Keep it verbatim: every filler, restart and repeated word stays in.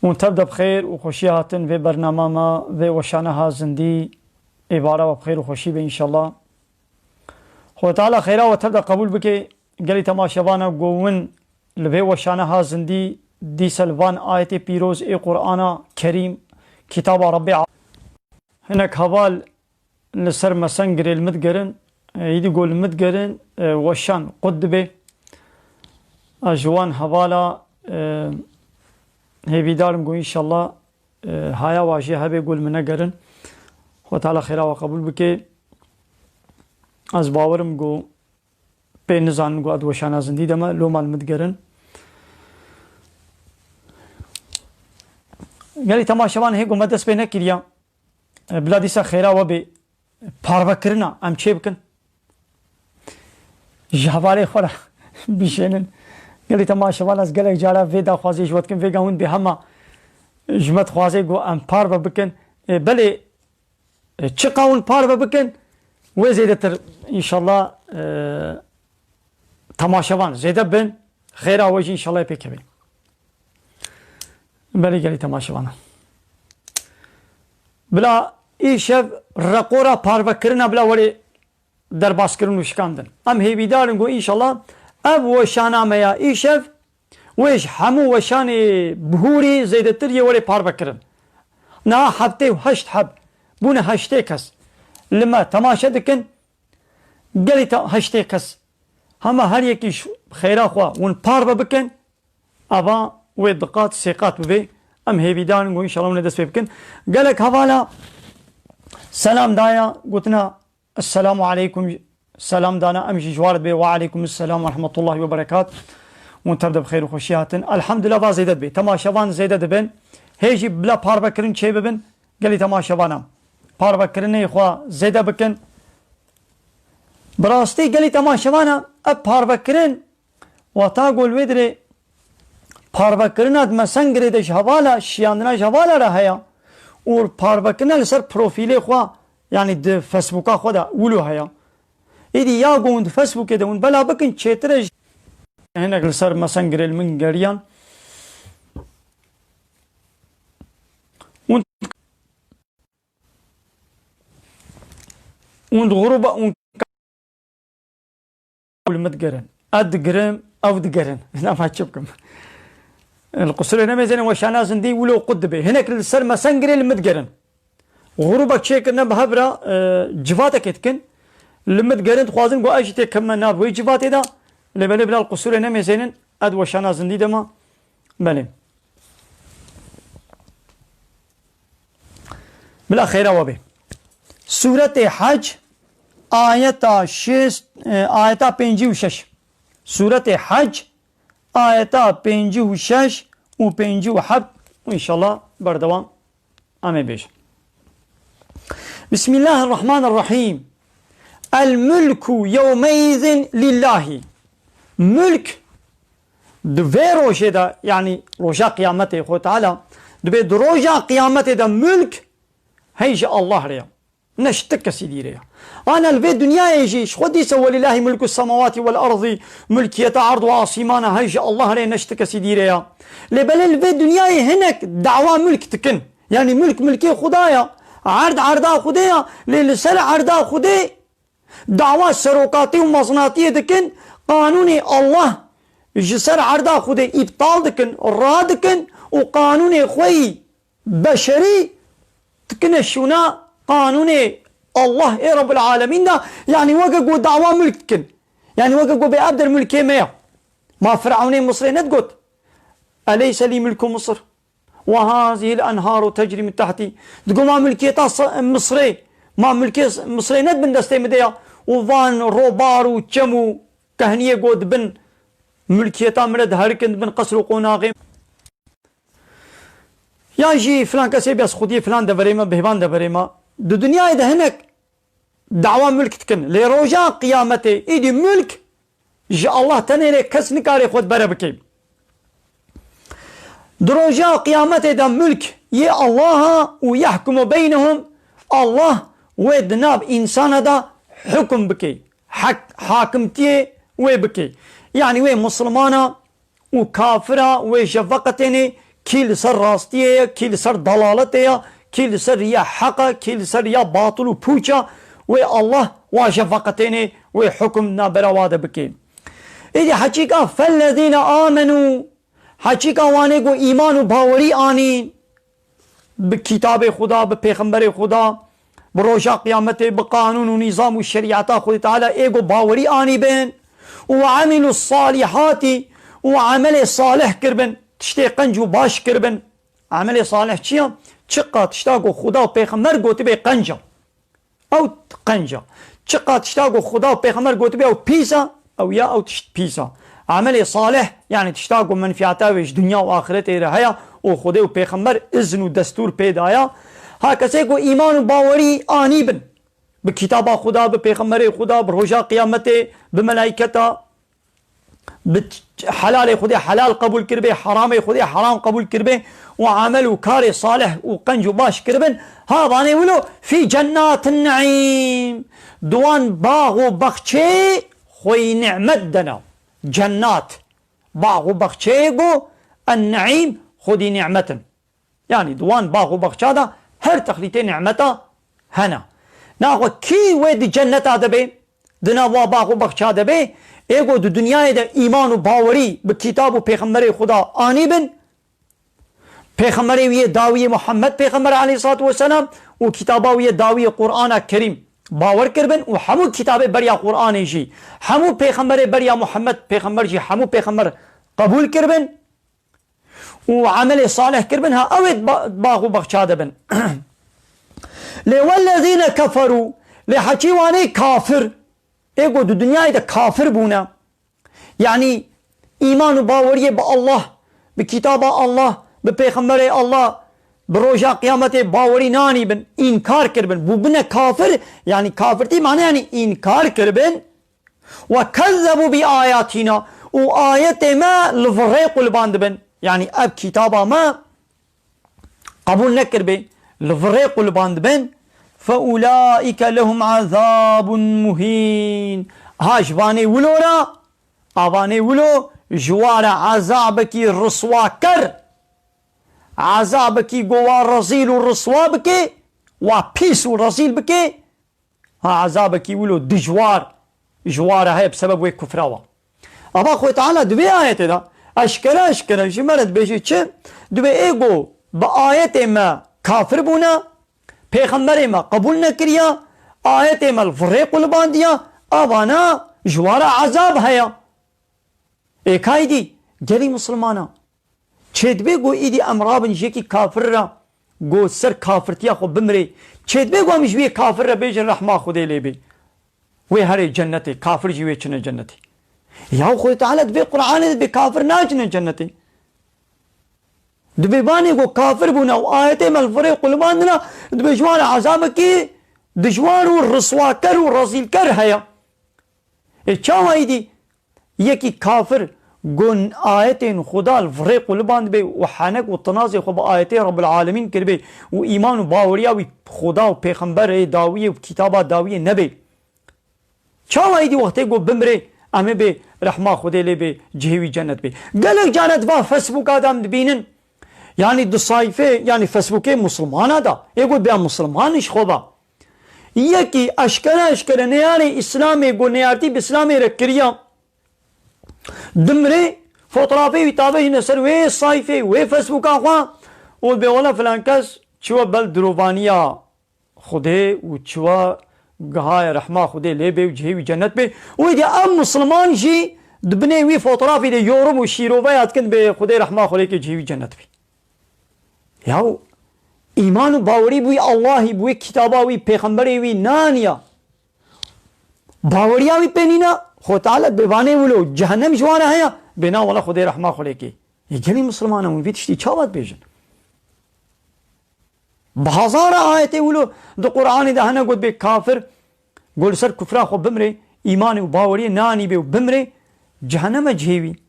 Hûn tev de bi xêr û xweşî hatin vê bernama me, vê weşaneha zindî. Êvara we bi xêr û xweşî be înşallah. Xwedê Teala xêra we tev de qebûl bike. Gelî temaşevana ku hûn li vê weşaneha zindî dîse li van ayetê pîroz ê Qur'ana Kerîm, kitaba Rebbê a-, hinek heval li ser mesengirê li min digerin, e, îdî ku li min digerin, e, weşan qut dibe. Ez ji wan hevala, e, hêvîdar im ku înşallah, e, haya wa jê hebe ku li min negerin. Xwe Teala xêra we qebûl bike. Ez bawer im ku pê nizanin ku ez di weşana zindî de me, loma li min digerin. Gelî temaşevan hê ku me dest pê nekiriya. E, bila dîsa xêra we bê. Parvekirina em çê bikin? Ji hevalê xwe re bişênin. Gelî temaşevan ez gelek cara vê daxwazê ji we dikim, vêga hûn bê hema ji me dixwaze ku em parve bikin. E, belê, e, çiqa hûn parve bikin, wê zêdetir înşallah, e, temaşevan zêde bin, xêra we jî înşallah pêk keve. Belê gelî temaşevana. Bila îşev reqora parvekirina bila werê derbas kirin û şikandin. Em hêvîdar in ku înşallah ev weşana me ya îşev wê ji hemû weşanê bihûrî zêdetir yê werê parve kirin. Niha heftê û heşt heb bûne, heştê kes li me temaşe dikin. Gelî te-, heştê kes. Hema her yekî ji xêra xwe hûn parve bikin. Ava wê diqat sêqat bibe. Em hêvîdar in ku înşallah hûn ê dest pê bikin. Gelek hevala selam daya, gotina, "Esselamu aleykum." Selam dana, em jî ji war dibê, "Ve aleykum selam ve rahmetullahi ve berekat." Hûn tev de bi xêr û xweşî hatin. Elhamdulillah va zêde dibe. Temaşevan zêde dibin. Hê jî bila parvekirin çê bibin. Gelî temaşevana parvekirinê xwe zêde bikin. Bi rastî gelî temaşevana ev parvekirin, wata ku li wê dirê parvekirina di mesengirê de ji hevala, şiyandina ji hevala re heye û parvekirina li ser profîlê xwe, yanî di Facebooka xwe de wilo heye. Êdî ya ku hûn di Facebookê de hûn bela bikin çêtir e ji hinek li ser mesengirê li min geriyan. Hûn Hûn di gruba hûn li min digerin. Ez digirim, ew digerin. Nema çi bikim? Li qusurê nemêzênin weşana zindî wilo qut dibe. Hinek li ser mesengirê li min digerin. Grubek çêkirine bi hev re, e, civatekê dikin. Li min digerin, dixwazin ku ez jî têkevime nav wê civatê de. Lê belê bila li qusurê nemêzênin, ez di weşana zindî de me. Belê. Bila xêra we bê. Sûretê Hec, ayeta şêst, e, ayeta pêncî û şeş. Sûretê Hec, ayeta pêncî û şeş û pêncî û heft. Înşallah berdewam em ê bêjin. Bismillahirrahmanirrahîm. El mulku yewmeîzin lillahî. Mulk di vê rojê de, yanî roja qiyametê, Xwe Teala dibê di roja qiyametê de mulk hey ji Allah re ye. Ne ji ti kesî dî re ye. Ana li vê dinyayê jî ji xwe dîse, "Welillahî mulku semawatî wel erdî", mulkiyeta erd û asîmana hey ji Allah re ye, ne ji ti kesî dî re ye. Lê belê li vê dinyayê hinek dawa mulk dikin. Yanî mulk mulkê Xuda ye, erd erda Xwedê ye, lê li ser erda Xwedê dawa serokatî û mezinatiyê dikin, qanûnê Allah ji ser erda Xwedê îptal dikin, radikin û qanûnê xwe yî beşerî dikine şûna qanûnê Allah ê Rebbul Alemîn de, yanî weke ku dawa mulk dikin. Yanî weke ku bê ev der mulkê me ye. Ma Firewnê Misrê nedigot, "Eleyse lî mulku Misr?" "Ve hazihil enharu tecrî min tehtî." Digo, "Ma milkiyeta s-, Misrê, ma milkê s-, Misrê ne di bin destê min de ya?" Û van robar û çem û kehniyê got, "Di bin milkiyeta min re diherikin, di bin qesr û qonaxê." Yan jî filan kesê bes xwediyê filan deverê me, bihêvan deverê me. Di dinyayê de hinek dawa mulk dikin. Lê roja qiyametê, îdî mulk ji Allah tenê re, kes nikare xwe bere bike. Di roja qiyametê de mulk yê Allah a û yehkumu beynehum, Allah wê di nav însana de hukum bike, hek-, hakimtiyê wê bike. Yanî wê misilmana û kafira wê ji veqetênê kî li ser rastiyê ye, kî li ser dalaletê ye, kî li ser riya heq e, kî li ser riya batil û pûç e, wê Allah wa jî veqetênê, wê hukm nabera wa de bike. Êdî heçîka fellezîne amenû, heçîka wanê ku îman û bawerî anîn, bi kitabê Xuda, bi pêxemberê Xuda, bi roja qiyametê, bi qanûn û nîzam û şerîeta Xwedê Teala ê ku bawerî anîbin û emîlû salîhatî û emelê salih kiribin, tiştê qenc û baş kiribin. Emelê salih çi ya? Çiqa tişta ku Xuda û pêxember gotibê qenc e. Ew qenc e. Çiqa tişta ku Xuda û pêxember gotibê ew pîs e, ew ya ew tişt pîs e. Emelê salih, yanî tişta ku menfiyata wê ji dinya û axiretê re heye û Xwedê û pêxember izin û destûr pê daye. Ha kesê ku îman û bawerî anî bin bi kitaba Xuda, bi pêxemberê Xuda, bi roja qiyametê, bi melayketa, bi helalê Xwedê helal qebûl kiribê, heramê Xwedê heram qebûl kiribê û emel û karê salih û qenc û baş kiribin, ha vanê wilo fî cennatin neîm, di wan bax û baxçê xweyî nimet de ne. Cennat, bax û baxçeyê ku en neîm xwedî nimet in. Yanî di wan bax û baxça de her texlîtê nimeta hene. Naxwe kî wê di cenneta de bê, di nav wa bax û baxça de bê, ê ku di dinyayê de îman û bawerî bi kitab û pêxemberê Xuda anî bin, pêxemberê wî yê dawiyê Muhammed pêxember aleyhissalatu vesselam û kitaba wî yê dawiyê Qur'ana Kerîm bawer kiribin û hemû kitabê beriya Qur'anê jî, hemû pêxemberê beriya Muhammed pêxember jî hemû pêxember qebûl kiribin. û emelê salih kiribin, ha ew ê ba-, bax û baxça de bin. Lê wellezîne keferû, lê heçî wanê kafir, ê ku di dinyayê de kafir bûne, yanî îman û baweriyê bi Allah, bi kitaba Allah, bi pêxemberê Allah, bi roja qiyametê bawerî nanîbin, înkar kiribin, bûbine kafir, yanî kafirtî mane yanî înkar kiribin, Ve kezzebu bi ayatina, û ayetê me li virê qulban dibin. Yanî ev kitaba me qebûl nekiribê, li virê qulban dibin. Fe ulaîke lehum azabun muhîn. Ha ji vanê wilo re, a vanê wilo ji wa re ezabekî riswaker, ezabekî go wa rezîl û riswa bike, wa pîs û rezîl bike, Ha, ezabekî wilo dijwar ji wa re heye bi sebeb wê kufra wa. Ava Xwedê Teala di vê ayetê de eşkere eşkere ji me re dibêje çi? Dibê ê go bi ayetê me kafir bûne, pêxemberê me qebûl nekiriye, ayetê me li virê qulibandiye, avana ji wa re ezab heye. Ê kaydî gelî misilmana. Çêdibe ku îdî em rabin ji yekî kafir re, ku ser kafirtiya xwe bimrê. Çêdibe ku em ji wê kafir re bêjin rehma Xwedê lê bê. Wê herê cennetê, kafir jî wê çine cennetê. Ya Xwedê Teala di vê Qur'anê de dibê kafir naçine cennetê. Dibê vanê ku kafir bûne û ayetê me li virê qulibandine, dibê ji wan re ezabekî dijwar û riswaker û rezîlker heye. Ê çawa îdî yekî kafir gon ayetên Xuda li virê quliband bê û henek û tinazê xwe bi ayetê Rabbil Alemîn kiribê û îman û baweriya wî Xuda û pêxemberê dawiyê û kitaba dawiyê nebê. Çawa îdî wextê ku bimrê em ê bê rehma Xwedê lê bê cihê wî cennet bê. Gelek caret va Facebooka de em dibînin. Yanî di sayfê, yanî Facebookê Musulmana da. Ê ku bê Musulman ji xwe ba. Yekî eşkere eşkere neyarê Îslamê ku neyartî bi Îslamê re kiriya. Dimrê fotografê wî tavêjine ser wê sayfê, wê Facebooka xwe û bê wela filan kes çiwe bel dirovaniya Xwedê û çiwe gihaye rehma Xwedê lê bê û cihê wî cennet bê. Û êdî ev Musulman jî di binê wî fotografî de yorum û şîroveya dikin bê Xwedê rehma Xwedê ke cihê wî cennet bê. Yaw, îman û bawerî bi wî Allahî, bi wê kitaba wî, pêxemberê wî naniya. Baweriya wî pê nîna, Xwe Teala bê vanê wilo, cehennem ji wan re heye, bê na wela Xwedê rehma xwe lê kê. Yê gelî misilmana hûn vî tiştî çawa dibêjin? Bi hezara ayetê wilo di Qur'anê de hene got bê kafir, got li ser kufra xwe bimrê, îmanê û baweriyê nanî bê û bimrê, cehenneme cihê wî.